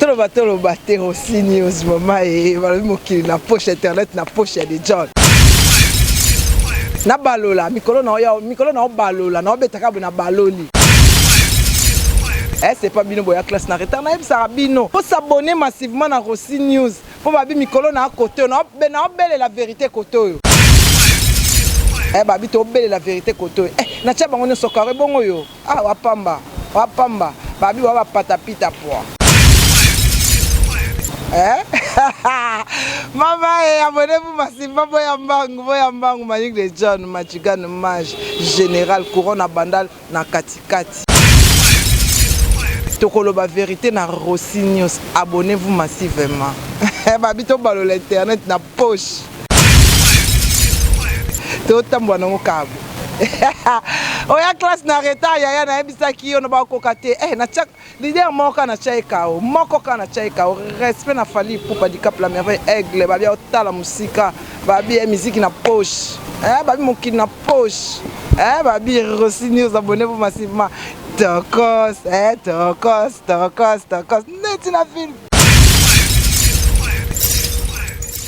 Toloba toloba te, Rossy News mama e balobi mokili na poche, internet na poche ya de John. Nabalola mikolo na oya, mikolo na obalola na obetaka boye na baloli. Eh, c'est pas bino boya classe na retard, nayebisaka bino bosabonner massivement na Rossy News mpo babi mikolo na kote oyo na obelela vérité kote oyo. Eh, babi tobelela vérité kote oyo. Eh, natia bango nyonso karo ebongo oyo. Ah, wapamba wapamba, babi wa bapatapita poa. Eh? Mama e, abonnez-vous massivement, boya mbangu, boya mbangu. Manique de John Machigan, Mage Général Couronne na Bandal na katikati. Tokoloba vérité na Rossy News. Abonnez-vous massivement. Babi tobalola internet na poche, totambola nango kabo. Oya classe na retard, yaya, nayebisaki yo na bakoka te. Eh, natia leader moko kaka, natia ye kao moko kaka, natia ye kao. Respect na Fally Ipupa Dicap la Merveille, Aigle. Babi otala mosika, babi ye miziki na poche. Eh, babi mokili na poche. Eh, babi Rossy News, abonnez-vous massivement. Tokos, eh, tokos, tokos, tokos neti na film.